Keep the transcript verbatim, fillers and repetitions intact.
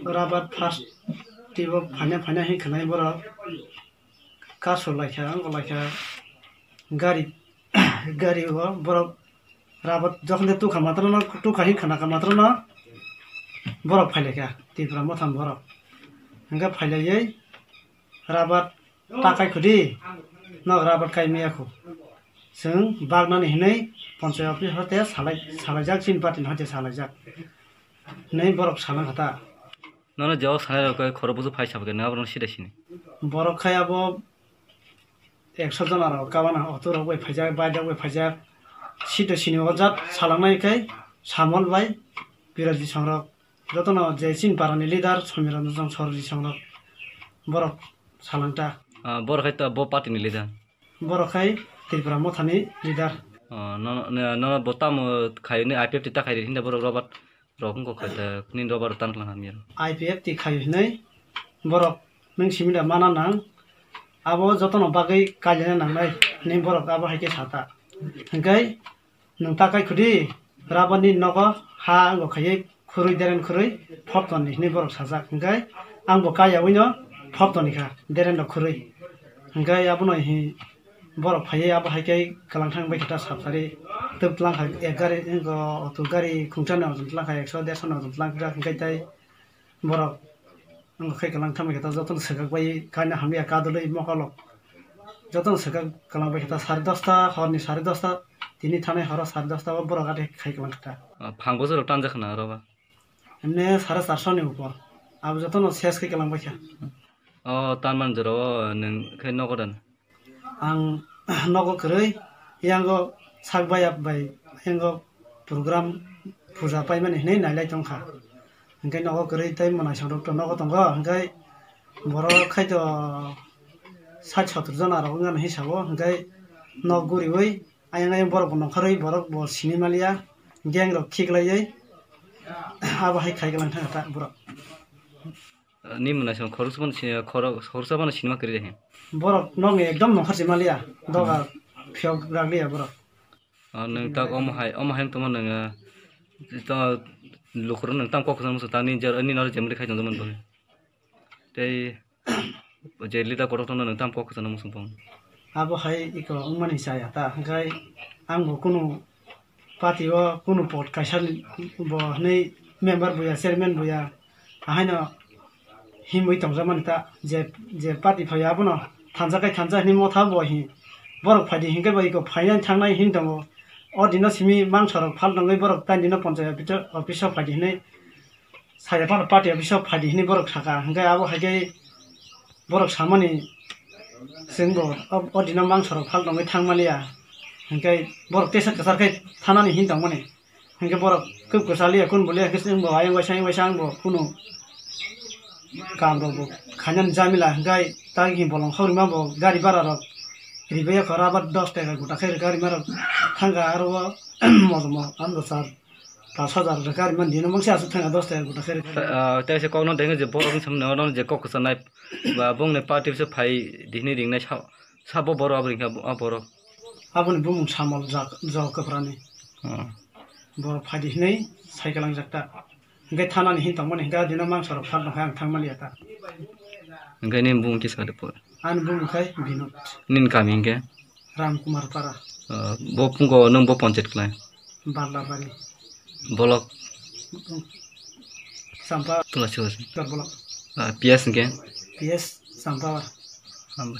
Rabat first twibo phaina phaina hin khanai borok. Kaso laikha, wngkha laikha gari, gari o borok rabat jokhon de tukha matrono, tukha hin khana kha matrono borok phailaikha Tipra Mothani borok. Hingkhe phailaiwi rabat ta kai khudi, nok rabat kai maya khu. Chwng baknani hinwi ponchayat office hote salai, salaijak, chini party ni hote salaijak hinwi borok salangkha ta. Nono jawab sanai rok khe khoro busu phai sabakhe nang abono sida sini. Borok khai abo ekso jona rok kabana auto rok bai phaijak, bike rok bai phaijak. Sida sini o jat salangnai khai Samol bai Birajit Songrok. Jotono je chini parani leader Somiranjan Sorji Songrok borok salangta. Ah, borok khai ta bo party ni leader. Borok khai Tripura Mothani leader. Oh, no, no, no, bo tamo khai ni I P F T ta khai hinda borok Robert rok wngkha kha ta, nini Robert rok tan klang hamya. I P F T khai hinwi borok nwng simi da mana nang, abo jotono bagwi kailina nangnai hinwi borok abo hai khe sa ta. Hingkhe nwng ta kai khudi, rabani nogo ha wngkha khaiwi khurui deren khurui phop toni hinwi borok sajak. Hingkhe ang bo kaya wino phop toni kha deren rok khurui. Hingkhe abono hi borok phaiwi abo hai khe kwlangthang bai khe ta sapsari twp tlang kha, ek gari wngkha auto gari khungsa ni ojon tlang kha, ekso derso ni ojon tlang kha, hingkhe tai borok wngkha khe kwlangthang bai khe ta jotono swkak bai kaina hamya kadulwi mokolok jotono swkak kwlang bai khe ta sare dosta, horni sare dosta, tini thanai horo sare dosta o borok ade khai kwlang kha ta. Ah, phang bwswk rok tanjak khna oro ba? Emne sare charso ni upor. Abo jotono ses khe kwlang bai kha. O tanman jora o nwng khe nogo da? Ang nogo kwrwi, yango sak baya bai, yango program puja paimani hinwi nailai tongkha. Hingkhe nogo kwrwi tei mwnaisong rok to nogo tongo, hingkhe borok khai to sat sotor jona rok wngya hinwi sao, hingkhe nok guriwi ayang ayang borok bo nongkhorwi borok bo sini maliya, gang rok khiklaiwi abo hai khai kwlang thangkha ta borok. Ni mwnaisong khoroksa phano si-, khorok-, khoroksa phano sinima kwrwi de he. Borok nokni ekdom nongkhor se maliya, doga phiyok rak liya borok. Ah, nwng tak omo hai, omo hai wng tongma nwng, ah, to lukurok nwng tam kok kwchangma swng ta, nini je, nini oro jemri khai tongjakmani bagwi. Tei je leader kotor tongno nwng tam kok kwchangma swng tong. Abo hai iko wngmani chaya ta, hwnkhe ang bo kunu party o kunu pot kaisa bo hinwi member buya, chairman buya, ahaino himwi tongjakmani ta, je, je party phaiya abono thansa khai thansa hinwi motha bo hi, borok phaidi hinkhe bo iko phainai thangnai hin tongo. O dino simi mangsa rok phal tongwi borok taini dino ponchayat office o phaidi hinwi saya phano party office o phaidi hinwi borok saka, hinkhe abo hai khe borok samani chwngbo o, o dino mangsa rok phal tongwi thangmaliya, hinkhe borok tesa kwchar khe thanani hin tongmani. Hinkhe borok kwb kwchaliya, kun boliya, hinkhe chwngbo ayang waisa, ayang waisa, angbo kunu kam rokbo khainani jamila, hinkhe tagwi bolong khorima bo gari bara rok ribaiya khoro, abo dos taka gota khe gari marok thangkha, aro o mojomo amrwsar pas hajar gari man dino mangse aswk thangkha dos taka gota khe. Ah, tei se kokno dengkhe je borok wngsamni oro je kok kwchanai ba bongni party se phai dihini ringnai sa, sabo borok abo ringkha, ah, borok. Aboni bumung Samol jak-, Jok Kwphrani. Oh. Bo phaidi hinwi sai kwlangjak ta. Hinkhe thanani hin tongmani hinkhe adino mangsa rok phal tongkha ang thangmaliya ta. Hinkhe nini bumung kisa de pore? Ani bumung khai Binod. Nini kami hinkhe? Ram Kumar Para. Ah, bo pungo nwng bo ponchayat khlai? Barlabari. Bolok? Champa. Tula siwa si. Tor bolok. Ah, P S hinkhe? P S Champa. Champa.